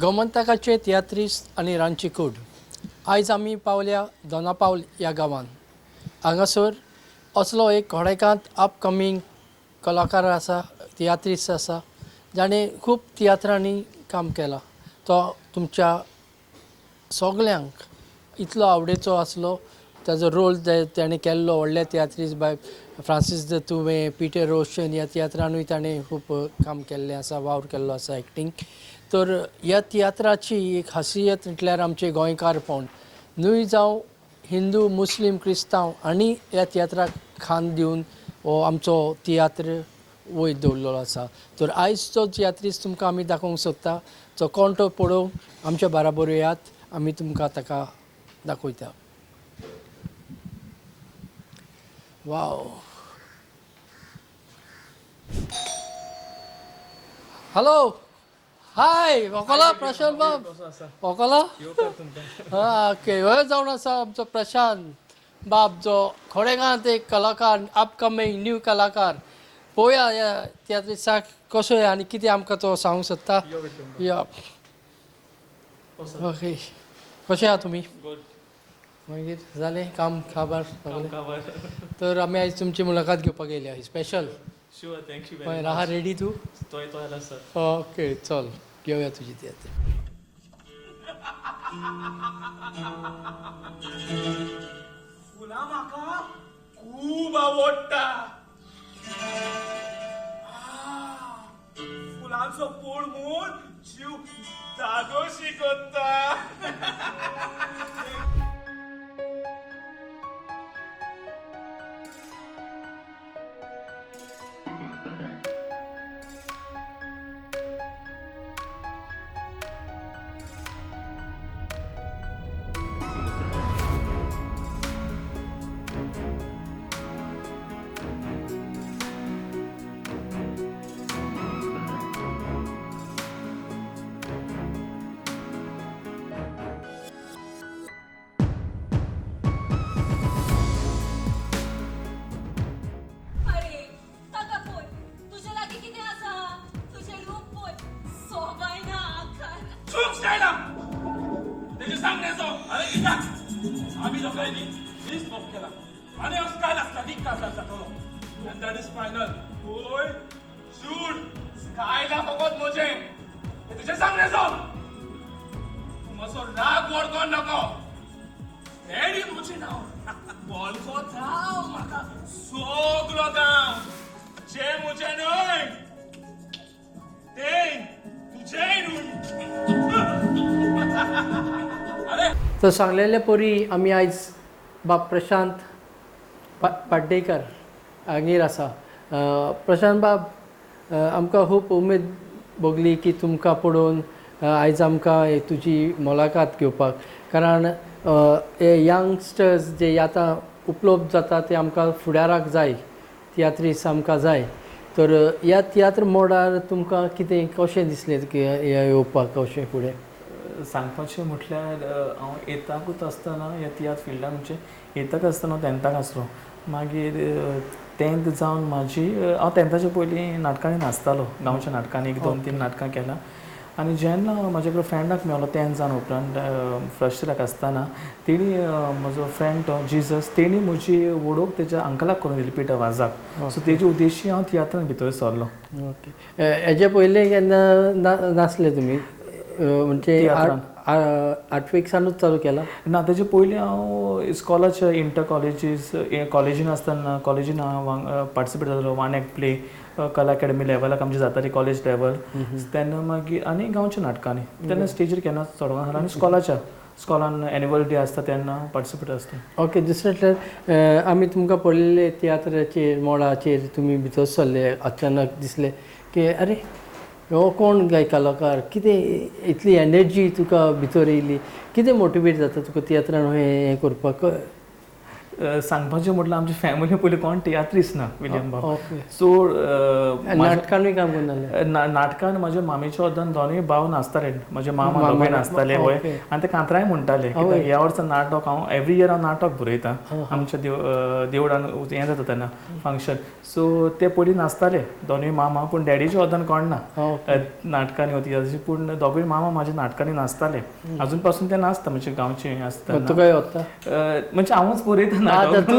गोमंतकाचे तियात्रिस्त आनी रांदची कूड. आयज आमी पावल्या दोनापावल ह्या गांवांत. हांगासर असलो एक घोडेकांत अपकमींग कलाकार आसा, तियात्रिस्त आसा, जाणें खूब तियात्रांनी काम केलां. तो तुमच्या सगल्यांक इतलो आवडीचो आसलो. ताजो रोल ताणें केल्लो व्हडल्या तियात्रिस्त बाय फ्रांसीस the तुवें, पिटर रोशन ह्या तियात्रानूय ताणें खूब काम केल्लें आसा, वावर केल्लो आसा एक्टींग. तर ह्या तियात्राची एक खासियत म्हटल्यार आमचें गोंयकारपण न्हय, जावं हिंदू, मुस्लीम, क्रिस्तांव आनी ह्या तियात्राक खांद दिवन हो आमचो तियात्र वयर दवरलेलो आसा. तर आयज जो तियात्रिस्त तुमकां आमी दाखोवंक सोदता तो कोण तो पळोवंक आमच्या बाराबर येयात, आमी तुमकां ताका दाखयता. वाव, हॅलो, हाय, वकोला प्रशांत बाब, वकोला. हा ओके. हो जावन आसा आमचो प्रशांत बाब, जो खोडेगांत एक कलाकार, अपकमींग न्यू कलाकार. पळोवया ह्या तियात्रिस्ताक कसो आनी कितें आमकां तो सांगूंक सोदता. या, ओके, कशें आहा तुमी? मागीर जालें काम काबार सगळें? तर आमी आयज तुमची मुलाखत घेवपाक येयल्या स्पेशल. Sure, thank you. हय, आहा रेडी तूं? तोय तयार आसा. ओके, चल घेवया तुजी तियात्र. फुलां म्हाका खूब आवडटा. फुलांचो पोड म्हूण जीव धादोशी करता. अरे ताका पळय, तुजे लागीं कितें आसा? तुजें रूप पळय, सोबाय ना आकार. चूप स्टायला तेजे सांगण्याचो. अरे कित्याक आमी लोकांनी वीस मोफ केला आनी हांव स्कायल आसता दी काजार जातलो. And that is final. होय शूट स्कायला फकत म्हजें हें तुजें सांगण्याचो. तूं मातसो राग वळखोन नको. रेडी म्हजें नांव वळखोत राव म्हाका सगलो गांव. जे म्हजें न्हय तें तुजें न्हय. अरे तर सांगलेले परी आमी आयज बाब प्रशांत पाड्डेकर हांगेर आसा. प्रशांत बाब, आमकां खूब उमेद भोगली की तुमकां पळोवन आयज आमकां तुजी मुलाखत घेवपाक, कारण हे यंगस्टर्स जे आतां उपलब्ध जाता ते आमकां फुडाराक जाय, तियात्रिस्त आमकां जाय. तर ह्या तियात्र मोडार तुमकां कितें कशें दिसलें की हे येवपाक कशें फुडें? सांगपाचें म्हटल्यार हांव एताकूच आसतना ह्या तियात्र फिल्डान, म्हणजे एताक आसतना हांव तेंथाक आसलो. मागीर तेंथ जावन म्हाजी हांव तेंथाच्या पयलीं नाटकांनी नाचतालो, गांवच्या नाटकांनी एक दोन तीन नाटकां केलां. आनी जेन्ना म्हाज्या एका फ्रेंडाक मेवलो तेन्थ जावन उपरांत फर्स्ट इयराक आसतना, तेणी म्हजो फ्रेंड तो जिजस, तेणी म्हजी वळख तेज्या अंकलाक करून दिली, पिटर वाजाक. सो तेजे उद्देशी हांव तियात्रान भितर सरलो. ओके, हेजे पयलीं केन्ना नासले तुमी? म्हणजे आठवेक सानूच चालू केला? ना, तेजे पयलीं हांव इस्कॉलाच्या इंटर कॉलेजीस कॉलेजीन आसतना कॉलेजीन हांव पार्टिसिपेट जातालो. वन एक्ट प्ले कला अकॅडमी लेवलाक आमची जाताली, कॉलेज लेवल तेन्ना. मागीर आनी गांवच्या नाटकांनी तेन्ना स्टेजीर केन्ना चडोंक नासलें. आनी स्कॉलाच्या स्कॉलान एन्युअल डे आसता तेन्ना पार्टिसिपेट आसता. ओके, दुसरें म्हटल्यार आमी तुमकां पळयल्ले तियात्राचेर मोडाचेर तुमी भितर सरले, अचानक दिसलें की अरे हो कोण काय कलाकार, कितें इतली एनर्जी तुका भितर येयली, कितें मोटिवेट जाता तुका तियात्रान हें करपाक? सांगपाचें म्हटल्यार आमची फॅमिली पयलीं कोण तियात्रीस ना विलियम बाब. सो नाटकानूय काम करनासलें? नाटकान म्हज्या मामीच्या वतान दोनूय भाव नाचताले, म्हजे मामा दोगूय नाचताले. हय, आनी ते कांतराय म्हणटाले. कित्याक ह्या वर्सा नाटक हांव एवरी इयर हांव नाटक बरयता आमच्या देवळान हें जाता तेन्ना फंक्शन. सो ते पयलीं नाचताले दोनूय मामा, पूण डॅडीच्या वतान कोण ना नाटकांनी होती, पूण दोगूय मामा म्हाज्या नाटकांनी नाचताले. अजून पासून ते नाचता, म्हणजे गांवचे आसता. तुका वता म्हणजे हांवूच बरयता नाटक.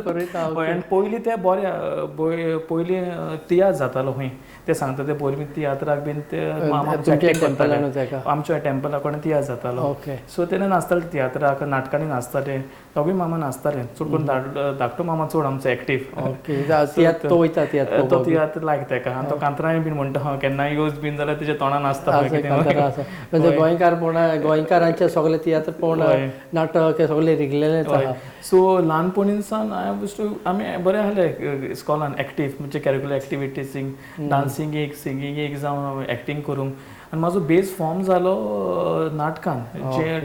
बरयता. आनी पयलीं ते बरे पयलीं तियात्र जातालो खंय ते सांगता ते पयलीं तियात्राक बीन ते मामा आमच्या टेम्पला कडेन तियात्र जातालो. सो तेन्ना नाचताले तियात्राक, नाटकांनी नाचताले, दोगूय मामा नाचताले. चड करून धाकटो मामा चड आमचो एक्टीव. तो वयता तो तियात्र लायक तेका, आनी तो कांतराय बीन म्हणटा हांव केन्नाय यूज बीन जाल्यार तेच्या तोंडान आसता. म्हणजे गोंयकारपणा, गोंयकारांचे सगळे तियात्र पळोवन नाटक हे सगळे रिगलेलेच आहा. सो ल्हानपणीसान हांवें आमी बरें आहले इस्कॉलान एक्टीव, म्हणजे करिक्युलर एक्टिविटीजींक, डांसिंगेक, सिंगिंगेक जावं एक्टींग करूंक. आनी म्हाजो बेज फॉर्म जालो नाटकान, जे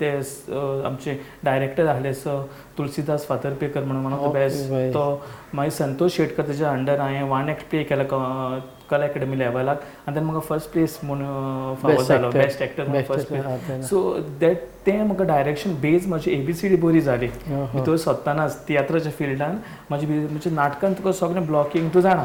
ते आमचे डायरेक्टर आहले सर तुलसीदास फातर्पेकर म्हणून, one of the best. तो मागीर संतोष शेटकर तेच्या अंडर हांवें वन एक्ट प्ले केला कला अकॅडमी लेवलाक, आनी तेन्ना म्हाका फर्स्ट प्लेस म्हूण फावो जालो, बेस्ट एक्टर म्हणून फर्स्ट प्लेस. सो that तें म्हाका डायरेक्शन बेज म्हजी ABCD बरी जाली भितर सोदतानाच तियात्राच्या फिल्डान. म्हाजी म्हणजे नाटकान तुका सगळें ब्लॉकींग तूं जाणा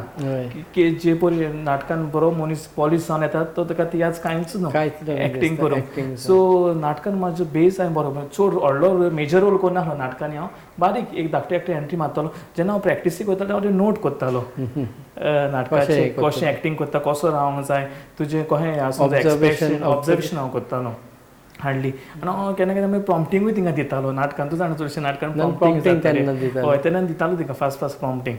की जे पळय नाटकान बरो मनीस पॉलीश जावन येता तो ताका तियात्र कांयच न्हू एक्टींग करूंक. सो नाटकान म्हाजो बेज हांवें बरो चड व्हडलो मेजर रोल करनासलो नाटकांनी, हांव बारीक एक धाकटे धाकटे एंट्री मारतालो. जेन्ना हांव प्रॅक्टिसीक वतालो हांव नोट करतालो नाटकाचें, कशें एक्टींग करता, कसो रावंक जाय, तुजें कशें आसूं जाय एक्सप्रेशन, ऑब्जर्वेशन हांव करतालो हाडली. आनी हांव केन्ना केन्ना मागीर प्रॉम्पटिंगूय तिंगा दितालो नाटकान. तूं जाणा चडशें नाटकान प्रॉम्पटिंग जातालें. हय, तेन्ना दितालो तिका फास्ट फास्ट प्रॉम्पटिंग.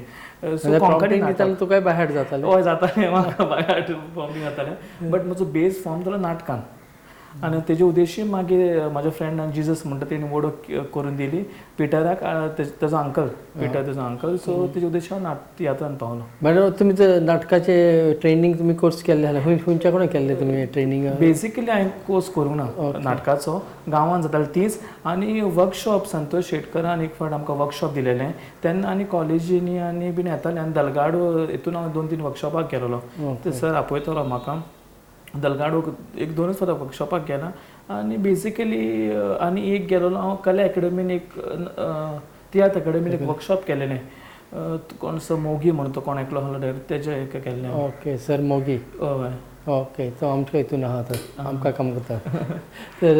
सो कोंकणी दितालो तुकाय बाहेर जातालें? हय जातालें म्हाका बाहेर प्रॉम्पटिंग जातालें, बट म्हजो बेज फॉर्म जालो नाटकान. आनी तेजे उद्देशी मागीर म्हाज्या फ्रेंडान जिजस म्हणटा तेणी वळख करून दिली पिटराक, तेजो अंकल पिटर तेजो अंकल. सो तेजे उद्देशी हांव तियात्रान पावलो. बरें, तुमी जर नाटकाचे ट्रेनींग तुमी कोर्स केल्ले जाल्यार खंय खंयच्या कडेन केल्ले तुमी ट्रेनींग? बेसिकली हांवें कोर्स करूंक ना नाटकाचो, गांवांत जाताले तीच. आनी वर्कशॉप संतोष शेटकरान एक फावट आमकां वर्कशॉप दिलेलें तेन्ना, आनी कॉलेजींनी आनी बीन येतालें. आनी दलगाडो हितून हांव 2-3 वर्कशॉपाक गेलोलो, ते सर आपयतालो म्हाका दलगाडो. एक दोनूच फावट वर्कशॉपाक गेला. आनी बेसिकली आनी एक गेलोलो हांव कला अकॅडमीन, एक तियात्र अकॅडमीन एक वर्कशॉप केलेलें, कोण सर मोगी म्हणून तो कोण एकलो आहलो डायरेक्ट तेजें एक केल्लें. ओके सर मोगी. हय. ओके, तो आमच्या हितून आहा तर आमकां काम करता. तर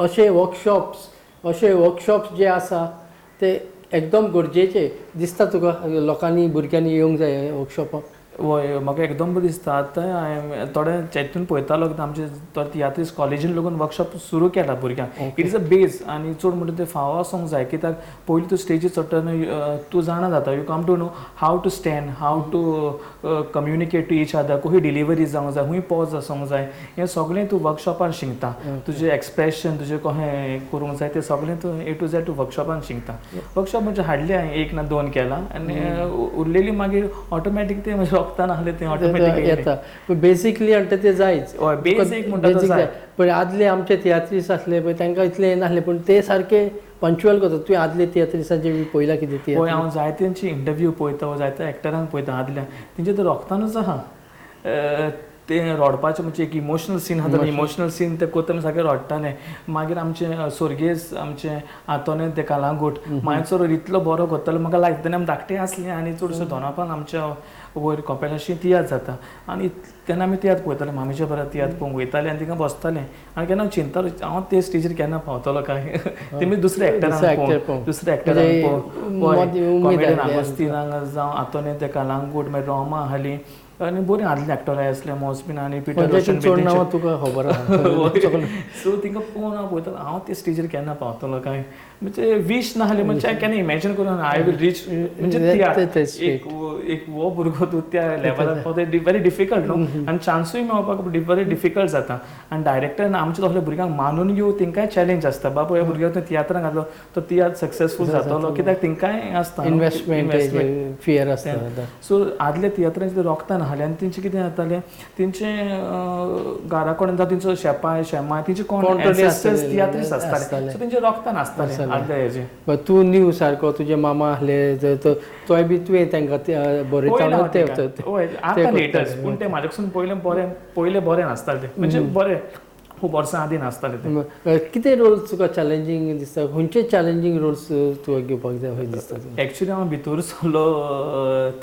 अशे वर्कशॉप्स जे आसा ते एकदम गरजेचे दिसता तुका, लोकांनी भुरग्यांनी येवंक जाय वर्कशॉपाक? हय, म्हाका एकदम बरें दिसता. आतां हांवें थोडे चेतून पळयतालो की आमचे थोडे तियात्रीस कॉलेजीन लागून वर्कशॉप सुरू केला भुरग्यांक. It is a बेज. आनी चड म्हणटा तें फावो आसूंक जाय, कित्याक पयलीं तूं स्टेजीर चडटना तूं जाणा जाता, you come to know how to stand, how to communicate to each other, खंय डिलिवरी जावंक जाय, खंय पॉज आसूंक जाय, हें सगळें तूं वर्कशॉपान शिकता. तुजें एक्सप्रेशन तुजें कशें करूंक जाय तें सगळें तूं A to Z तूं वर्कशॉपान शिकता. वर्कशॉप म्हणजे हाडली हांवें 1 ना 2 केला आनी उरलेली मागीर ऑटोमॅटीक तें म्हणजे येता. बेसिकली म्हणटा ते जायच, बेसीक म्हणटा. पण आदले आमचे तियात्रीस आसले पळय तांकां इतलें नासलें, पूण ते सारके पंक्चुअल करता. तुवें आदले तियात्रिसांचे बी पळयला कितें तियात्र? हय, हांव जायत्यांची इंटरव्यू पळयता, जायत्या एक्टरांक पळयता आदल्या, तेंचे तर रोगतानूच आहा ते रडपाचें, म्हणजे एक इमोशनल सीन आहा, इमोशनल सीन ते कोत्तना सारके रडटाले. मागीर आमचे सोर्गेस आमचे आंतोने ते कलांगूट मागीर रोल इतलो बरो करतालो म्हाका लायक. तेन्ना आमी धाकटे आसले आनी चडसो दोनापान आमच्या वयर कपेलाशी तियात्र जाता आनी तेन्ना आमी तियात्र पळयताले, मामीच्या बरोबर तियात्र पळोवंक वयताले आनी थिंगा बसताले. आनी केन्ना चिंतालो हांव ते स्टेजीर केन्ना पावतलो काय, तेमी दुसऱ्या एक्टरांक पळोवन, दुसऱ्या एक्टरांक पळोवन, कॉमेडियन आगोस्तीनाक जावं आंतोने ते कलांगूट, मागीर रोमा आसली आनी बरीं आदले एक्टर आसले मोसबीन आनी पिटर रोशन. तुका खबर आहा. सो तिंका पळोवन हांव पळयतालो हांव ते स्टेजीर केन्ना पावतलो काय, म्हणजे वीश नासली, म्हणजे केन्ना इमॅजीन करून I will reach, म्हणजे एक हो भुरगो तूं त्या लेवलार पावता व्हेरी डिफिकल्ट न्हू, आनी चान्सूय मेळपाक व्हेरी डिफिकल्ट जाता. आनी डायरेक्टरान आमच्या तसल्या भुरग्यांक मानून घेवं तेंकांय चॅलेंज आसता, बाबा ह्या भुरग्याक तूं तियात्रान घातलो तो तियात्र सक्सेसफूल जातलो, कित्याक तेंकांय आसता इनवेस्टमेंट फियर आसता. सो आदल्या तियात्रांचे रोगतान आहले आनी तेंचें कितें जातालें, तेंचें घरा कडेन जावं तेंचो शेपाय शेमाय तेंचे कोण एन्सेस्टर्स तियात्रीस आसताले, सो तेंचे रोगतान आसताले आदले हेजे. तूं न्यू सारको तुजे मामा आहले तोय बी तुवें तांकां बरयता ते आतां लेटस्ट, पूण ते म्हाज्या कडसून पयलें बरें पयलें बरें नासताले ते, म्हणजे बरें खूब वर्सां आदीं नासताले ते. कितें रोल्स तुका चॅलेंजींग दिसता, खंयचे चॅलेंजींग रोल्स तुका घेवपाक जाय खंय दिसता? एक्चुली हांव भितर सरलो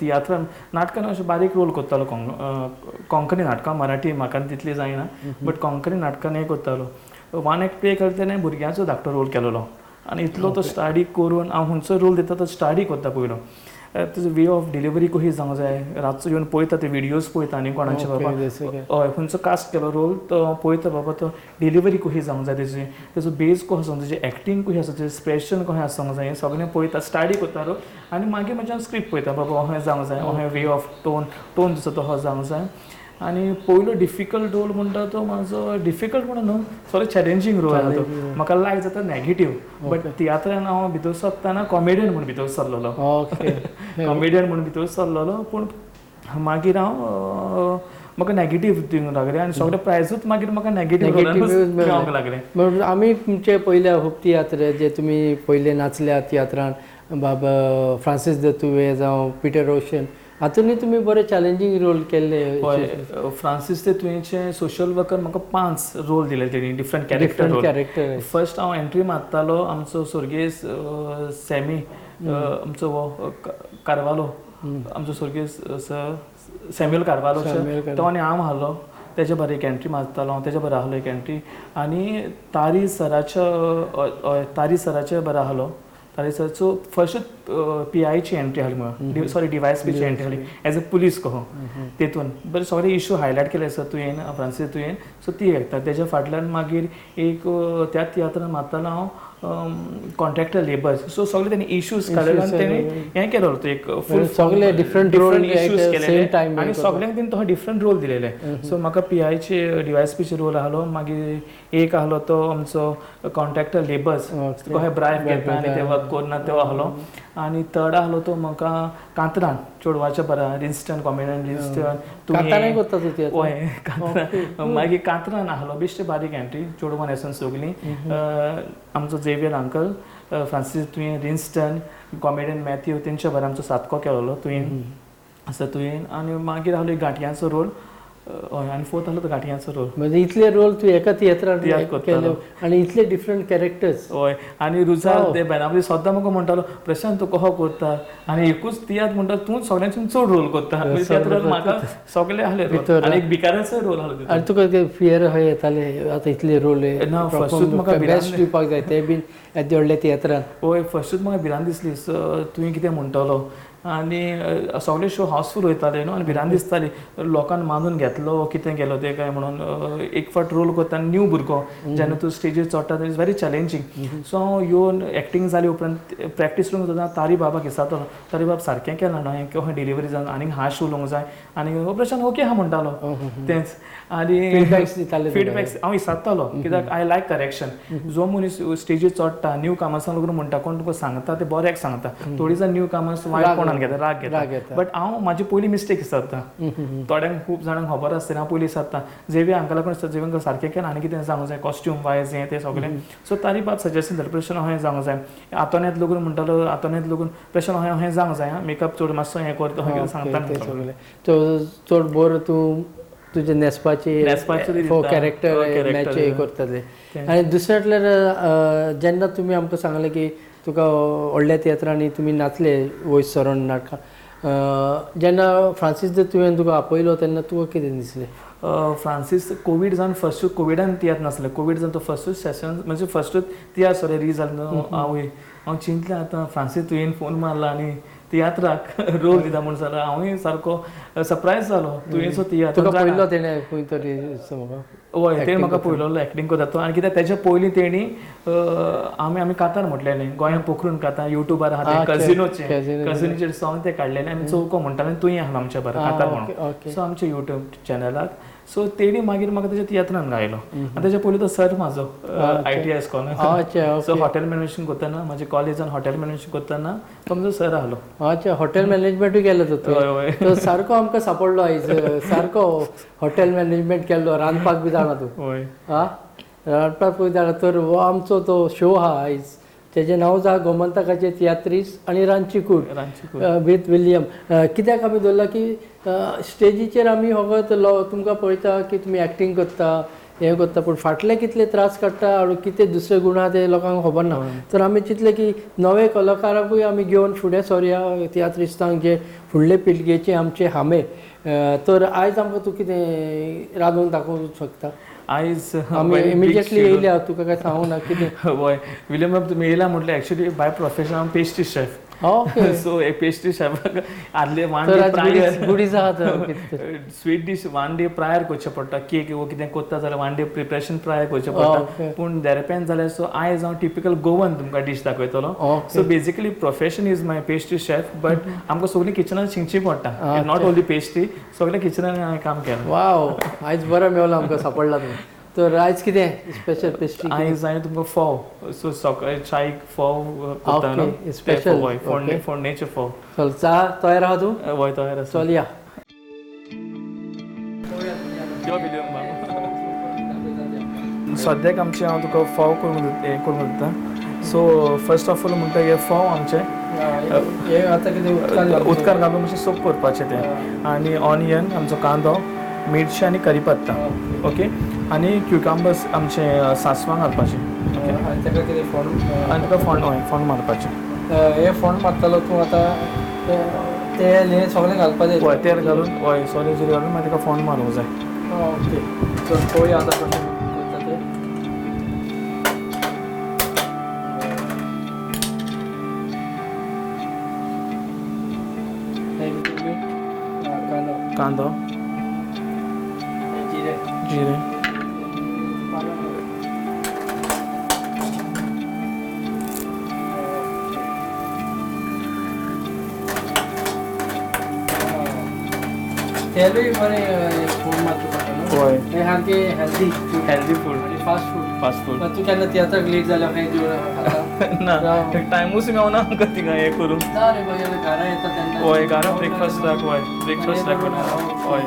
तियात्रान, नाटकान अशें बारीक रोल करतालो, कोंकणी नाटकां, मराठी म्हाका तितली जायना, बट कोंकणी नाटकान हें करतालो. वन एक्ट प्ले केलें तेन्ना भुरग्यांचो धाकटो रोल केलेलो आनी इतलो तो स्टडी करून हांव खंयचो रोल दिता तो स्टडी करता पयलो, तुजो वे ऑफ डिलिव्हरी कशी जावंक जाय, रातचो येवन पळयता ते व्हिडियोज पळयता आनी कोणाचे बाबा हय खंयचो कास्ट केलो रोल तो पळयता बाबा, तो डिलिव्हरी कशी जावंक जाय तेजी, तेजो बेज कसो आसूंक जाय, तेजी एक्टींग कशी आसा, तेजें एक्सप्रेशन कशें आसूंक जाय, हें सगळें पळयता, स्टडी करता रोल. आनी मागीर म्हज्यान स्क्रिप्ट पळयता बाबा अहें जावंक जाय, अहें वे ऑफ टोन टोन जसो तसो जावंक जाय. आनी पयलो डिफिकल्ट रोल म्हणटा तो म्हाजो, डिफिकल्ट म्हणून न्हू, सगळो चॅलेंजींग रोल आहा तो, म्हाका लायक जाता नॅगेटीव, बट तियात्रान हांव भितर सरतना कॉमेडियन म्हूण भितर सरलेलो, कॉमेडियन म्हूण भितर सरलेलो, पूण मागीर हांव म्हाका नॅगेटीव दिवंक लागलें आनी सगळे प्रायजूच मागीर म्हाका नॅगेटीव मेळोंक लागलें. आमी तुमचे पयले खूब तियात्र जे तुमी पयले नाचल्या तियात्रान, बाबा फ्रांसीस the तुवे जावं पिटर रोशन, हातूनय तुमी बरे चॅलेंजींग रोल केल्ले. हय, फ्रांसीस दे तुवेंचे सोशल वर्कर म्हाका 5 रोल दिले तेणी, डिफरंट कॅरेक्टर. फर्स्ट हांव एंट्री मारतालो आमचो स्वर्गेस्त सॅमी, आमचो हो कार्वालो, आमचो स्वर्गेस्त सर सॅम्युअल कार्वालो तो आनी हांव आहलो, तेजे बरें एक एंट्री मारतालो हांव, तेजे बरें आहलो एक एंट्री. आनी तारी सराच्या, तारी सराचे बरें आहलो, तारी सराचो फर्स्ट पी आयची एंट्री आहली म्हणून, सॉरी डीवायएसपीची एंट्री आहली एज अ पुलीस कहो, तेतून बरें सगळे इशू हायलायट केले सर तुवें, फ्रांसीस तुवें, सो ती घेता. तेज्या फाटल्यान मागीर एक त्या तियात्रान मारतालो हांव कॉन्ट्रॅक्टर लेबर्स, सो सगळे तेणी इश्यूज काडले आनी तेणी हें केलेलो तो एक फूल सगळे डिफरंट रोल इश्यूज केलेले आनी सगळ्यांक तेणी तो डिफरंट रोल दिलेले. सो म्हाका पीआयचे डीवायएसपीचे रोल आहलो, मागीर एक आहलो तो आमचो कॉन्ट्रॅक्टर लेबर्स कशें ब्रायब घेता आनी ते वर्क करना तो आहलो, आनी थर्ड आहलो तो म्हाका कांतरान चेडवाच्या बरा रिन्स्टन कॉमेडियन रिन्स्टन, हय कांतरान, मागीर कांतरान आहलो बेश्टे बारीक एंट्री चेडवान हेसन सगळीं, आमचो झेवियर अंकल, फ्रांसीस तुवें, रिन्स्टन, कॉमेडियन मॅथ्यू, तेंच्या बरा आमचो सातको केलेलो तुवें आसा तुवें. आनी मागीर आहलो एक गांठयांचो रोल, हय, आनी फोर्थ आहलो तो गांठयांचो रोल. म्हणजे इतले रोल तूं एका तियात्रान केले आनी इतले डिफरंट कॅरेक्टर्स. हय, आनी रुजाल ते बेनावली सद्दां म्हाका म्हणटालो, प्रशांत तूं कसो करता आनी एकूच तियात्र म्हणटा तूं सगळ्यांच्यान चड रोल करता, तियात्रान म्हाका सगळे आहले आनी एक भिकाऱ्याचो रोल आहलो. आनी तुका फियर हय येताले आतां इतले रोल ना, फर्स्टूच म्हाका बेस्ट दिवपाक जाय ते बीन येद्या व्हडल्या तियात्रान? हय, फर्स्टूच म्हाका भिरांत दिसली तुवें कितें म्हणटलो, आनी सगळे शो हावसफूल वयताले न्हू, आनी भिरांत दिसताली लोकांक मानून घेतलो कितें केलो तें काय म्हणून. एक फावट रोल करता न्यू भुरगो जेन्ना तूं स्टेजीर चडटा is very challenging. So हांव येवन एक्टींग जाली उपरांत प्रॅक्टीस करूंक जाता तारी बाबाक विचारतालो, तारी बाब सारकें केलां न्हू हें, कशें डिलिव्हरी जावन आनीक हार्श उलोवंक जाय, आनी प्रशांत ओके आहा म्हणटालो तेंच. आनी फिडबॅक्स हांव विचारतालो कित्याक I like correction. जो मनीस स्टेजीर चडटा न्यू कामर्सान करून म्हणटा, कोण तुका सांगता ते बऱ्याक सांगता, थोडी जाण न्यू कामर्स वायट कोणाक घेता, राग घेता, बट हांव म्हाजी पयली मिस्टेक विचारता, थोड्यांक खूब जाणांक खबर आसता हांव पयलीं विचारता, झेवियर अंकला कडेन झेवियर अंकल सारकें केलां आनी कितें जावंक जाय कॉस्ट्यूम वायज हें तें सगळें. सो तारी बाब सजेशन दिता, प्रश्न अहें जावंक जाय, आतोनेत लगून म्हणटालो, आतोनेत लगून प्रश्न अहें अहें जावंक जाय, मेकअप चड मातसो हें कर अहें कितें सांगता सगळें. चड बरो तूं तुजें न्हेसपाची कॅरेक्टर मॅच करताले. आनी दुसरें म्हटल्यार जेन्ना तुमी आमकां सांगलें की तुका व्हडल्या तियात्रांनी तुमी नाचले वयर सरोन नाटकां, जेन्ना फ्रांसीस the तुवें तुका आपयलो तेन्ना तुका कितें दिसलें? फ्रांसीस कोवीड जावन फर्स्ट कोविडान तियात्र नासले, कोवीड जावन तो फर्स्टूच सेशन म्हणजे फर्स्टूच तियात्र सॉरी रिलीज जालो. आवय हांव चिंतलें आतां फ्रांसीस तुवें फोन मारला आनी तियात्राक रोल दिता म्हूण जाल्यार हांवूय सारको सरप्रायज जालो तुवें सो तियात्र तुका पळयलो तेणें खंय तरी म्हाका? हय, तेणी म्हाका पयलो एक्टींग करता तो. आनी कित्याक तेज्या पयलीं तेणी आमी आमी कातार म्हटलेलें, गोंयांत पोखरून कातार युट्यूबार आहा तें, कजिनोचें, कजिनोचेर सॉंग तें काडलेलें. आमी चौको म्हणटाले, तूंय आहा आमच्या बरें कातार म्हणून, सो आमच्या युट्यूब चॅनलाक. सो तेणी मागीर म्हाका तेज्या तियात्रान गायलो. आनी तेज्या पयलीं तो सर म्हाजो ITI इस्कॉलान, सो हॉटेल मॅनेजमेंट करतना, म्हाजे कॉलेजान हॉटेल मॅनेजमेंट करतना तो म्हजो सर आहलो. अच्छा, हॉटेल मॅनेजमेंटूय केलो तो. सारको आमकां सापडलो आयज, सारको हॉटेल मॅनेजमेंट केल्लो, रांदपाक बी जाणा तूं. हय, आं, रांदपाक बी जाणा. तर हो आमचो तो शो आहा आयज, तेजें नांव आसा गोमंतकाचे तियात्रीस आनी रांदची कूड विथ विलियम. कित्याक आमी दवरला की स्टेजीचेर आमी फकत तुमकां पळयता की तुमी एक्टींग करता, हें करता, पूण फाटले कितले त्रास काडटा आनी कितें दुसरे गुण आहा ते लोकांक खबर ना. तर आमी चिंतलें की नवे कलाकाराकूय आमी घेवन फुडें सरया, तियात्रिस्तांक जे फुडले पिळगेचे आमचे हामे. तर आयज आमकां तूं कितें रांदून दाखोवंक शकता? आयज आमी इमिजिएटली येयल्या, तुका काय सांगू ना कितें. हय विलियम बाब, तुमी येयला म्हटल्यार एक्चुअली बाय प्रोफेशन हांव पेस्ट्री शेफ. सो एक पेस्ट्री शेफाक आदले one day prior sweet dish one day prior करचें पडटा, केक वो कितें करता जाल्यार वन डे प्रिपरेशन प्रायर करचें पडटा. पूण देरपेन जाल्यार, सो आयज हांव टिपिकल गोवन तुमकां डीश दाखयतलो. So basically profession is my pastry chef, but आमकां सगळीं किचनान शिकची पडटा, not only pastry, सगळ्या किचनान हांवें काम केलां. वाव, आयज बरो मेवलो आमकां, सापडला तुमी. तर आयज कितें स्पेशल पेस्ट्री? आयज हांवें तुमकां फोव, सो सकाळी चायक फोव करता न्हू, स्पेशल हय, फोडणेचे फोव. चल, चा तयार आहा तूं? हय, तयार आसा. चल या. सद्याक आमचें हांव तुका फोव करूंक हें करूंक दिता. सो फर्स्ट ऑफ ऑल म्हणटा हे फोव आमचे उदकार घालून मातशें सोप करपाचें तें, आनी ऑनियन आमचो कांदो, मिरची आनी करी पत्ता. ओके, आनी क्युकंबर्स आमचे सांसवां घालपाचें. ओके, आनी ताका कितें फोण? आनी ताका फोण, हय, फोण मारपाचें. हे फोण मारतलो तूं आतां, तेल हें सगळें घालपाचें? हय, तेल घालून, हय, सगळें जिरें घालून मागीर ताका फोण मारूंक जाय. ओके, चल पळोवया आतां कशें करता तें. कांदो, कांदो, जिरें, जिरें, तेलूय बरें फोण मारचें पडटा न्हू. हय, हें सारकें हेल्दी हेल्दी फूड आनी फास्ट फूड. Fast food. तूं केन्ना तियात्राक लेट जाल्यार खंय जेवण खाता? ना, टायमूच मेवना आमकां थिंगा हें करूंक. ना रे, मागीर घरा येता तेन्ना. हय, घरा ब्रेकफास्टाक, हय, ब्रेकफास्टाक, हय,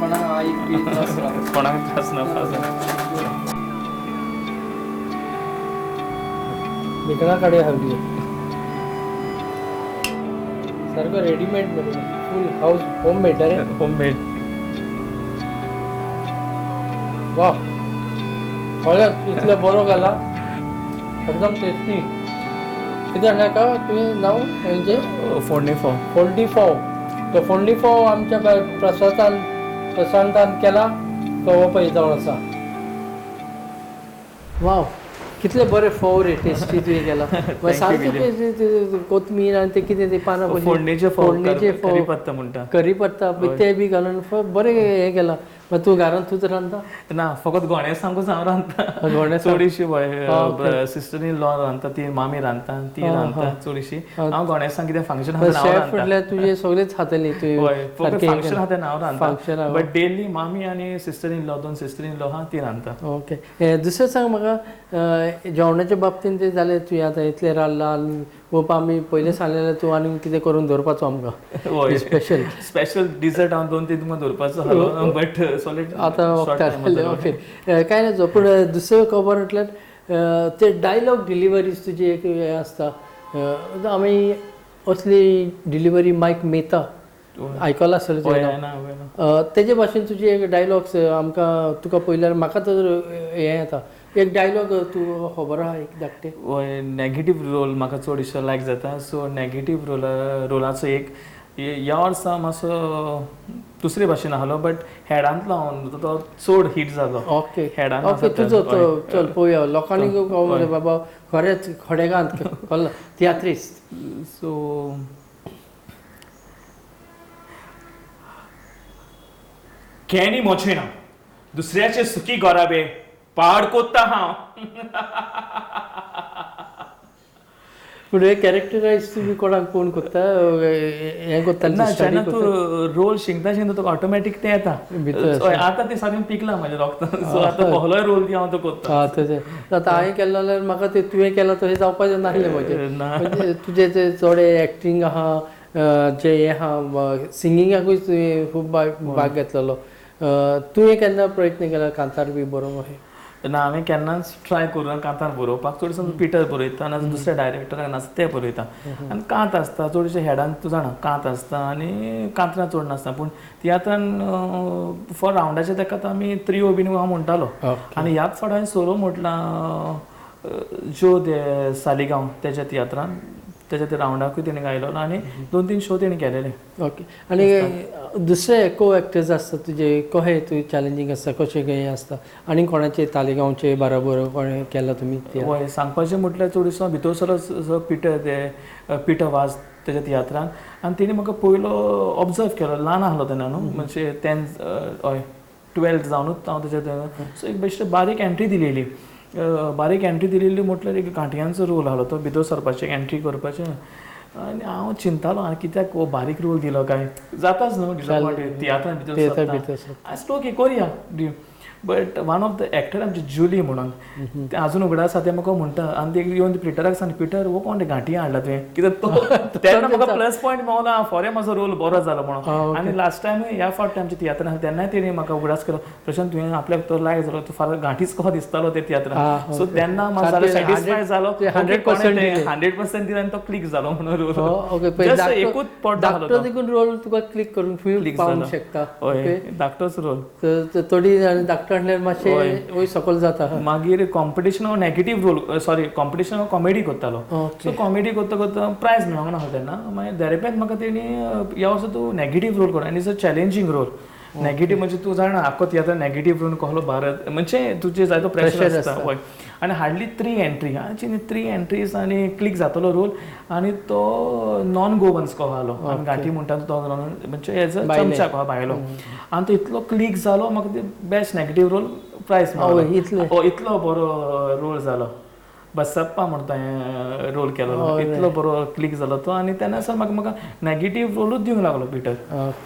कोणाक आईक बी त्रास ना, कोणाक त्रास ना. भिकणा काडया सारकी, सारको रेडीमेड मरे, फूल हावस होम मेड रे, होम मेड. वा, खरेंच इतलो बरो घाला, एकदम टेस्टी. कितें सांगलें का तुवें नांव हेंचें? फोडणी फोव. फोडणी फोव. तो फोडणी फोव आमच्या प्रसादान प्रशांतान केला तो हो पळय जावन आसा. वाव, कितले बरे फोव रे, टेस्टी तुवें केला. सारकें कोथमीर आनी ते कितें ते पानां, फोडणेचे फोव, फोडणेचे फोव, करी पत्ता म्हणटा, करी पत्ता ते बी घालून बरें हें केलां. मागीर तूं घरांत तूंच रांदता? ना, फकत गोणेसांकूच हांव रांदता. चडशी सिस्टर इन लॉ रांदता, ती मामी रांदता, ती रांदता चडशी. हांव गोणेसांक कितें फंक्शन आहा शेफ म्हटल्यार तुजें सगळेंच खातली तूं. हय, फकत फंक्शन आहा तेन्ना हांव रांदता, बट डेली मामी आनी सिस्टर इन लॉ, दोन सिस्टर इन लॉ आहा ती रांदता. ओके, दुसरें सांग म्हाका, जेवणाच्या बाबतींत तें जालें तुवें आतां इतलें रांदलां पळोवपा, आमी पयलें सांगलेलें तूं आनी कितें करून दवरपाचो आमकां स्पेशल? स्पेशल डिजर्ट हांव 2-3 तुमकां दवरपाचो आसलो, बट सॉलिड आतां वखदार. ओके, कांय ना. पूण दुसरें खबर म्हटल्यार ते डायलॉग डिलिवरीज तुजी एक हें आसता, आमी असली डिलिवरी मायक मेहता आयकलां आसतलें तुवें, तेजे भाशेन तुजी एक डायलॉग्स आमकां तुका पळयल्यार म्हाका तर हें येता, एक डायलॉग तूं खबर आहा एक धाकटे? हय, नेगेटीव रोल म्हाका चडशो लायक जाता. सो नेगेटीव रोलाचो एक ह्या वर्सा मातसो दुसरे भाशेन आहलो, बट हेडांतलो हांव तो चड हीट जालो. ओके, हेडान ओके, तुजो तो चल पळोवया, लोकांनी कळोवंक बाबा खरेंच खडेगांत तियात्रिस्त. सो केनी मोचेना दुसऱ्याचे सुखी गोराबे पाड कोत्ता हांव. पूण हे कॅरेक्टरायज तुमी कोणाक पळोवन करता, हें करता? ना, जेन्ना तूं रोल शिंकता शिंकता तुका ऑटोमॅटीक तें येता भितर. हय, आतां तें सारकें पिकलां म्हाज्या रोगतान, सो आतां कहलोय रोल दी हांव तो कोत्ता. हा, तशें आतां हांवें केल्लो जाल्यार म्हाका तें तुवें केलां तशें जावपाचें नासलें म्हजें. ना. म्हणजे तुजें तें चडे एक्टींग आहा, जें हें आहा, सिंगिंगाकूय तुवें खूब भाग घेतलेलो. तुवें केन्ना प्रयत्न केला कांतार बी बरोवंक अशें? ना, हांवें केन्नाच ट्राय करूं कांतार बरोवपाक. चडसो पिटर बरयता, ना दुसऱ्या डायरेक्टराक नासता ते बरयता. आनी कांत आसता चडशे हेडान, तूं जाणा, कांत आसता आनी कांतरां चड नासता. पूण तियात्रान फॉर रावंडाचे तेका आमी त्रियो बीन हांव म्हणटालो. आनी ह्याच फावट हांवें सोलो म्हटलां ज्यो दे सालिगांव तेच्या तियात्रान, तेच्या त्या रावंडाकूय तेणें गायलो आनी 2-3 शो तेणें केलेले. ओके, आनी दुसरे को एक्टर्स आसता तुजे, कशें तूं चॅलेंजींग आसता, कशें हें आसता आनी कोणाचे तालिगांवचे बरोबर कोणें केला तुमी? हय, सांगपाचें म्हटल्यार चडसो भितर सरलो पिटर, ते पिटर वाज तेच्या तियात्रान, आनी तेणी म्हाका पयलो ऑब्जर्व केलो. ल्हान आसलो तेन्ना न्हू, म्हणजे 10th, हय, 12th जावनूच हांव तेच्या. सो एक बेश्टे बारीक एंट्री दिलेली, बारीक एंट्री दिलेली म्हटल्यार एक गांठयांचो रोल आसलो तो, भितर सरपाचें, एंट्री करपाचें. आनी हांव चिंतालो आनी कित्याक हो बारीक रोल दिलो काय, जाताच न्हू डिसअपॉयंटेड तियात्रान भितर सरता. ओके, करुया. But one of the actor आमची जुली म्हणून, ते अजून उगडास आसा, ते म्हाका म्हणटा आनी ते येवन पिटराक सांग, पिटर हो कोण गांठी हाडला तुवें, कित्याक तो तेन्ना म्हाका प्लस पॉयंट मेवला, फोरे म्हजो रोल बरो जालो म्हणून. आनी लास्ट टायम ह्या फावट आमच्या तियात्रान आसले तेन्नाय तेणी म्हाका उगडास केलो, प्रशांत तुवें आपल्याक तो लायक जालो, तूं फाल्यां गांठीच कसो दिसतालो ते तियात्रान. सो तेन्ना म्हाका सॅटिस्फाय जालो, 100% 100% दिलो आनी तो क्लिक जालो म्हणून रोल. एकूच पडटा देखून रोल तुका क्लिक करून क्लिक पावूंक शकता. हय, धाकटोच रोल थोडी धाकटो म्हणल्यार मातशें वयर सकयल जाता. मागीर कॉम्पिटिशन हांव नेगेटीव रोल, सॉरी, कॉम्पिटिशन हांव कॉमेडी करतालो. सो कॉमेडी करता करता प्रायज मेळोंक ना तेन्ना. मागीर देरेपेंत म्हाका तेणी ह्या वर्सा तूं नेगेटीव रोल कर, आनी it's a challenging role. Negative म्हणजे तूं जाणा आख्खो तियात्र नेगेटीव रोल कहलो भारत, म्हणजे तुजें जायतो प्रेशर आसता. हय, आनी हार्डली 3 एंट्री, आनी 3 एंट्रीज आनी क्लिक जातलो रोल. आनी तो नॉन गोवन्स कहो आलो, आनी गांठी म्हणटा तो म्हणजे एज अ चमचा कहो भायलो, आनी तो इतलो क्लिक जालो म्हाका ते बेस्ट नेगेटीव रोल प्रायज मेळ्ळो. इतलो बरो रोल जालो, बसप्पा म्हणटा हें रोल केलो, इतलो बरो क्लिक जालो तो. आनी तेन्ना सर म्हाका म्हाका नेगेटीव रोलूच दिवंक लागलो Peter.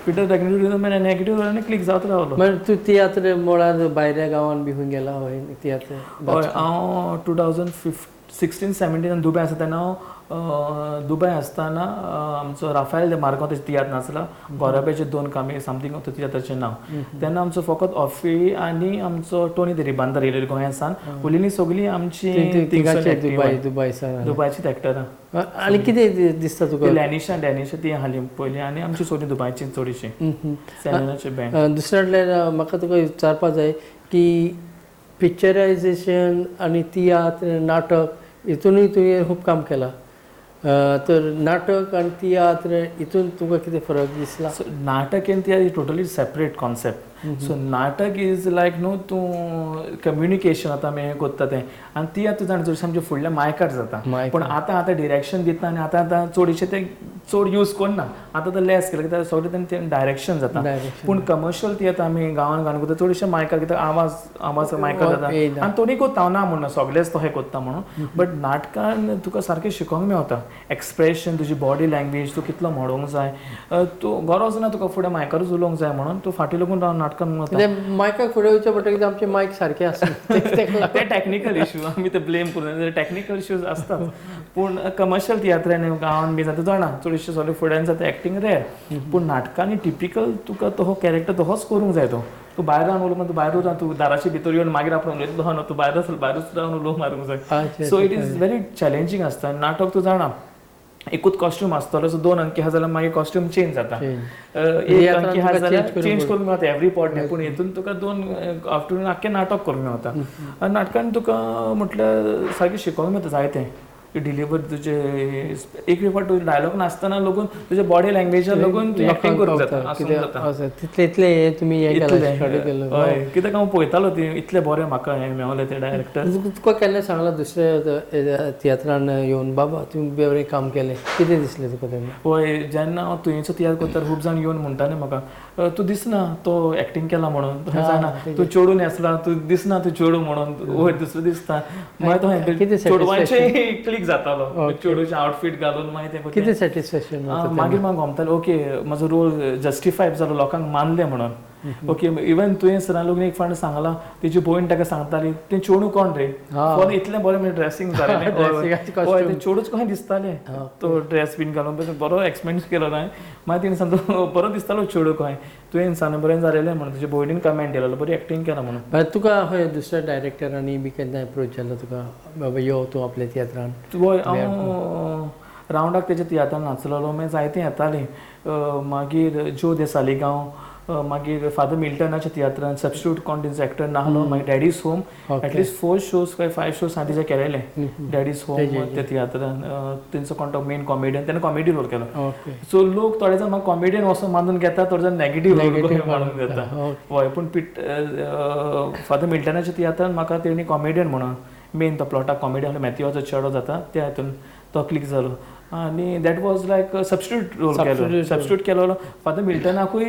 Peter negative negative roll आनी क्लिक जावत रावलो. मागीर तूं तियात्र मळार भायल्या गांवान बी खंय गेला? हय, तियात्र. हय, हांव 2016-17 दुबय आसा तेन्ना हांव दुबय आसतना आमचो राफायल दे मार्को तेचो तियात्र नासला, गोराब्याचे 2 कामी समथींग तो तियात्राचें नांव. तेन्ना आमचो फकत ऑफी आनी आमचो टोनी the Ribandar येयलेली गोंया सावन, उरलेली सगळीं आमची दुबयचीच एक्टरां. आनी कितें दिसता तुका? लॅनिशा, डॅनिशा ती हाली पयलीं, आनी आमची सगळीं दुबयची चडशी सॅलिनाची बँड. दुसरें म्हणल्यार म्हाका तुका विचारपा जाय की पिक्चरायजेशन आनी तियात्र नाटक हितूनय तुवें खूब काम केलां, तर नाटक आनी तियात्र हितून तुका कितें फरक दिसला? सो नाटक आनी तियात्र टोटली सेपरेट कॉन्सेप्ट. सो नाटक is लायक न्हू तूं कम्युनिकेशन आतां आमी हें कोत्ता तें, आनी तियात्र जाणा चडशें आमच्या फुडल्या मायकार जाता. पूण आतां आतां डिरेक्शन दिता आनी आतां आतां चडशें तें चड यूज करना, आतां तो लेस केलें कित्याक सगळें तें डायरेक्शन जाता. पूण कमर्शियल तियात्र आमी गांवान गांवान करता चडशें मायकार, कित्याक आवाज आवाज मायकार जाता आनी तोणी कोत्ता, हांव ना म्हणना सगळेच तशें कोत्ता म्हणून, बट नाटकान तुका सारकें शिकोंक मेवता, एक्सप्रेशन, तुजी बॉडी लँग्वेज, तूं कितलो म्हणूंक जाय, तूं गरज ना तुका फुडें मायकारूच उलोवंक जाय म्हणून तूं फाटीं लागून रावन नाटकान वता. मायकाक फुडें वयचें पडटकीच आमचे मायक सारकें आसना, ते टॅक्निकल इशू आमी ते ब्लेम करून, टॅक्निकल इश्यूज आसतात. पूण कमर्शियल तियात्रांनी गांवान बी जाता जाणा चडशे सगळे फुड्यान जाता एक्टींग रेर, पूण नाटकांनी टिपिकल तुका तो कॅरेक्टर तोहोच करूंक जाय. तो तूं भायर रावन उलोवंक, तूं भायरूच रावन, तूं दाराचे भितर येवन मागीर आपूण उलयतलो न्हू, तूं भायर आसलो भायरूच रावन उलोवंक मारूंक जाय. So it is very challenging आसता. नाटक तूं जाणा एकूच कॉस्ट्यूम आसतलो, सो 2 अंकी आहा जाल्यार मागीर कॉस्ट्यूम चेंज जाता, 1 अंकी आहा जाल्यार चेंज करूंक मेळटा एवरी पॉट, पूण हितून तुका 2 आफ्टरनून आख्खें नाटक करूंक मेळटा. आनी नाटकान तुका म्हटल्यार सारकें शिकोवंक मेळटा जायतें, डिलिव्हर तुजे एक फावट तुजें डायलॉग नासतना लोगून तुजे बॉडी लँग्वेजार लोगून तूं एक्टींग करूंक जाता. तितलें इतलें हें तुमी हें केलां. हय, कित्याक हांव पळयतालो ती इतलें बरें म्हाका हें मेवलें तें डायरेक्टर. तुका केन्ना सांगलां दुसऱ्या तियात्रान येवन बाबा तुवें बरें काम केलें, कितें दिसलें तुका तेन्ना? हय, जेन्ना हांव तुयेंचो तियात्र करता खूब जाण येवन म्हणटाले म्हाका, तूं दिसना तो एक्टींग केला म्हणून, जाणा तूं चेडूं न्हेसला, तूं दिसना तूं चेडूं म्हणून, वयर दुसरो दिसता. मागीर तो चेडवांचे क्लीक जातालो, चेडूचें आउटफीट घालून मागीर तें कितें सॅटिस्फॅक्शन. मागीर म्हाका गमतालें ओके म्हजो रोल जस्टिफाय जालो, लोकांक मानलें म्हणून. ओके इवन तुवें सरान लोक एक फावट सांगलां, तिची भयण ताका सांगताली तें चेडूं कोण रे, कोण इतलें बरें म्हणजे ड्रेसिंग जालें, तें चेडूच कशें दिसतालें, तो ड्रेस बीन घालून बरो एक्सपेन्स केलो ना. मागीर तिणें सांगता बरो दिसतालो चेडूं कशें, तुवें सांगलें बरें जालेलें म्हणून, तुजे भयणीन कमेंट दिलेलो बरी एक्टींग केला म्हणून. तुका खंय दुसऱ्या डायरेक्टरांनी बी केन्ना एप्रोच जालो तुका, बाबा यो तूं आपल्या तियात्रान? वय, हांव रावंडाक तेच्या तियात्रान नाचलेलो, मागीर जायतें येतालीं, मागीर ज्यो दे सालिगांव, मागीर फादर मिल्टनाच्या तियात्रान सबस्टिट्यूट कोण तेंचो एक्टर नाहलो, मागीर डॅडीज होम एटलिस्ट 4 शोज काय 5 शोज हांवें तेजे केलेले डॅडीज होम त्या तियात्रान. तेंचो कोण तो मेन कॉमेडियन, तेणें कॉमेडी रोल केलो. सो लोक थोडे जाण म्हाका कॉमेडियन वचून मानून घेता, थोडे जाण नॅगेटीव रोल मानून घेता. हय, पूण फादर मिल्टनाच्या तियात्रान म्हाका तेणी कॉमेडियन म्हणून मेन तो प्लॉटाक कॉमेडियन मॅथ्यूवाचो चेडो जाता त्या हितून तो क्लीक जालो आनी that was like substitute role केलो. सबस्टिट्यूट केलो फादर मिल्टनाकूय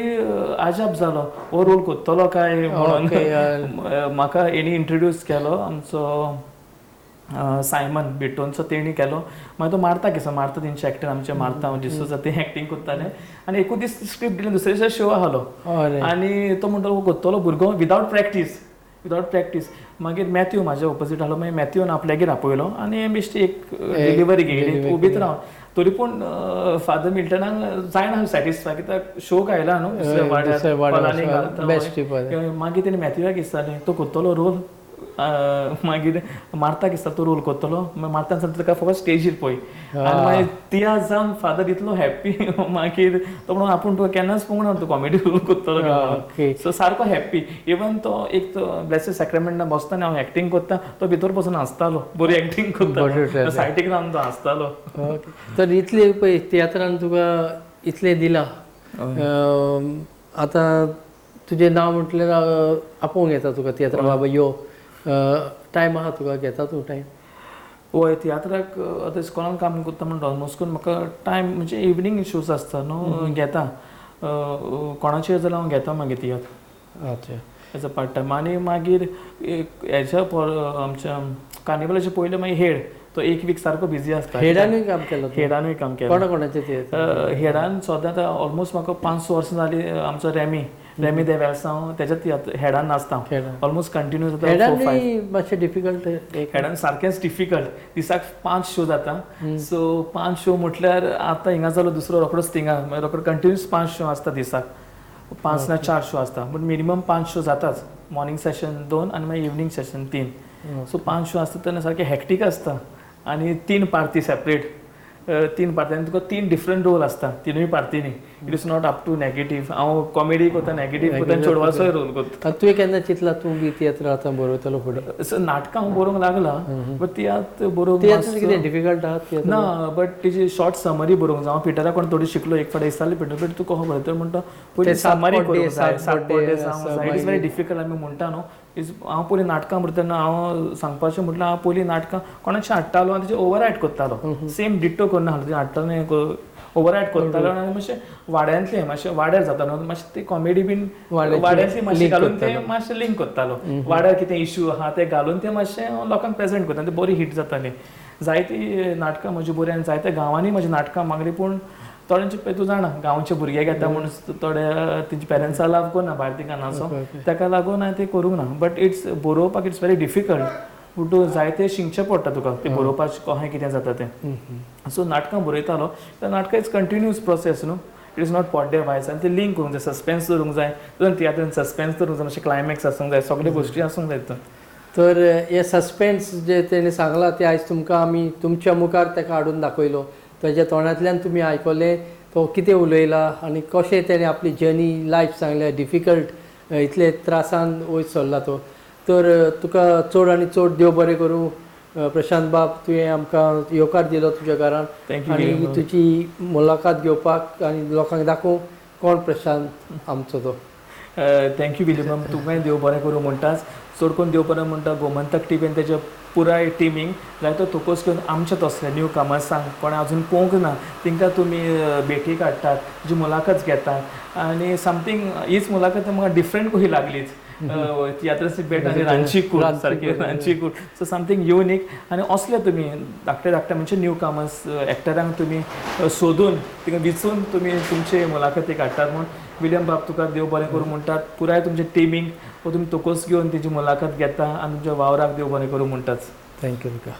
आजाप जालो हो रोल कोत्तलो काय म्हणून. म्हाका हेणी इंट्रोड्यूस केलो आमचो सायमन बिटोनचो, तेणी केलो. मागीर तो मारता किसो मारता तेंचे एक्टर आमचे मारता डिसूजा ते एक्टींग कोत्ताले आनी एकूच दीस स्क्रिप्ट दिली, दुसरे दिसा शो आहलो आनी तो म्हणटा हो कोत्तलो भुरगो विदावट प्रॅक्टीस, विदावट प्रॅक्टीस. मागीर मॅथ्यू म्हाज्या ओपोजीट आहलो, मागीर मॅथ्यून आपल्यागेर आपयलो आनी बेश्टी एक डिलिव्हरी घेयली उबीत रावन. तरी पूण फादर मिल्टनाक जायना सॅटिस्फाय, कित्याक शोक आयला न्हू दुसऱ्या वाड्यार. मागीर तेणी मॅथ्यूआक विचारलें तो कोत्तलो रोल, मागीर मारता किसता तो रोल कोत्तलो, मारता सांगता ताका फकत स्टेजीर पळय. आनी मागीर तियात्र जावन फादर इतलो हॅप्पी, मागीर तो म्हणून आपूण तुका केन्नाच पळोवंक ना तूं कॉमेडी रोल कोत्तलो. सो सारको हॅप्पी. इवन तो एक ब्लेसीड सॅक्रामेंटान बसता हांव एक्टींग कोत्ता, तो भितर बसून हांसतालो, बरी एक्टींग कोत्ता, सायडीक रावन तो हांसतालो. तर इतले पळय तियात्रान तुका इतलें दिलां, आतां तुजें नांव म्हटल्यार आपोवंक येता तुका तियात्रान, बाबा यो टायम आहा तुका, घेता तूं टायम? वय, तियात्राक आतां इस्कॉलान काम करता म्हण डॉन बॉस्कोन म्हाका टायम म्हणजे इवनींग शोज आसता न्हू, घेता कोणाचेर जाल्यार हांव घेता मागीर तियात्र. अच्छा, एज अ पार्ट टायम. आनी मागीर हेच्या आमच्या कार्निवलाच्या पयलीं मागीर हेड, तो एक वीक सारको बिजी आसता. हेडानूय काम केलां? हेडानूय काम केलां. कोणा कोणाचें तियात्र? हेडान सद्दां आतां ऑलमोस्ट म्हाका 5 वर्सां जालीं आमचो रेमी रेमी दे वेलसांव तेच्या तियात्र हेडान नाचता ऑलमोस्ट कंटिन्यू जाता. हेडानूय मातशें डिफिकल्ट, हेडान सारकेंच डिफिकल्ट, दिसाक 5 शो जाता. सो 5 शो म्हटल्यार आतां हिंगा जालो दुसरो रोकडोच थिंगा, मागीर रोकडो कंटिन्यूस 5 शो आसता दिसाक, 5 ना 4 शो आसता, पूण मिनिमम 5 शो जाताच. मॉर्निंग सेशन 2 आनी मागीर इवनींग सेशन 3. सो 5 शो आसता तेन्ना सारकें हॅक्टीक आसता आनी 3 पार्टी सेपरेट, 3 पार्टी आनी तुका 3 डिफरंट रोल आसता तिनूय पार्टीनी. It is not up to negative, हांव कॉमेडी करता, नॅगेटीव करता आनी चेडवाचोय रोल करता. तुवें केन्ना चिंतलां तूं बी तियात्र आतां बरयतलो फुडें? सो नाटकां हांव बरोवंक लागलां, बट तियात्र बरोवंक तियात्र कितें डिफिकल्ट आहा ना, बट तिजी शॉर्ट समरी बरोवंक जाय. हांव पिटरा कोण थोडी शिकलो, एक फावट दिसतालें पिटर, बट तूं कसो बरयतलो म्हणटा पयलीं समरी करूंक जाय, 7 पड्डे जावंक जाय. It is very difficult. आमी म्हणटा न्हू, हांव पयलीं नाटकां बरयतना तेन्ना हांव सांगपाचें म्हटल्यार हांव पयलीं नाटकां कोणाचीं हाडटालो आनी तेजें ओवररायट करतालो, सेम डिट्टो करून हाडलो, हाडटालो ओवररायट करतालो आनी मातशें वाड्यांतलें मातशें वाड्यार जाता न्हू, मातशें ती कॉमेडी बीन वाड्यांतली मातशें घालून तें मातशें लिंक करतालो, वाड्यार कितें इशू आहा तें घालून तें मातशें लोकांक प्रेजेंट करता, तें बरी हिट जाताली. जायतीं नाटकां म्हजी बरीं आनी जायत्या गांवांनी म्हजी नाटकां मागली, पूण थोड्यांचे पळय तूं जाणा गांवचे भुरगे घेता म्हूण थोडे तेंचे पेरंट्सां लाव करना भायर तिका नाचो, ताका लागून हांवें तें करूंक ना. बट it's बरोवपाक it's very difficult, पूण तूं जायतें शिकचें पडटा तुका तें बरोवपाचें कशें कितें जाता तें. सो नाटकां बरयतालो त्या नाटकां it's continuous process न्हू, it is not पड्डे वायज आनी तें लिंक करूंक जाय, सस्पेन्स दवरूंक जाय, तुवें तियात्रान सस्पेन्स दवरूंक जाय, मातशें क्लायमॅक्स आसूंक जाय, सगळ्यो गोश्टी आसूंक जाय तितून. तर हे सस्पेन्स जे तेणें सांगलां तें आयज तुमकां आमी तुमच्या मुखार ताका हाडून दाखयलो, ताज्या तोंडांतल्यान तुमी आयकलें तो कितें उलयला आनी कशें तेणें आपली जर्नी लायफ सांगल्या, डिफिकल्ट इतले त्रासान वयर सरला तो. तर तुका चड आनी चड देव बरें करूं प्रशांत बाब, तुवें आमकां येवकार दिलो तुज्या घरान आनी तुजी मुलाखत घेवपाक आनी लोकांक दाखोवंक कोण प्रशांत आमचो तो. Thank you William, तुमकांय देव बरें करूं म्हणटाच. चड करून देव बरें म्हणटा गोमंतक टिवीन तेज्या पुराय टिमींक जायतो तोकोस घेवन आमच्या तसले न्यू कमर्सांक कोणें अजून पळोवंक ना तेंकां तुमी भेटी काडटात, जी मुलाखत घेतात आनी समथींग हीच मुलाखत म्हाका डिफरंट कशी लागलीच, तियात्राची भेट आनी रांदची कूड सारकी, रांदची कूड, सो समथींग युनीक. आनी असले तुमी धाकटे धाकटे म्हणजे न्यू कमर्स एक्टरांक तुमी सोदून तिका विचून तुमी तुमचे मुलाखती काडटात म्हूण विलियम बाब तुका देव बरें करूं म्हणटात. पुराय तुमच्या टिमींक वो तुमी तोकोस घेवन तेजी मुलाखत घेता आनी तुमच्या वावराक देव बरें करूं म्हणटात. Thank you तुका.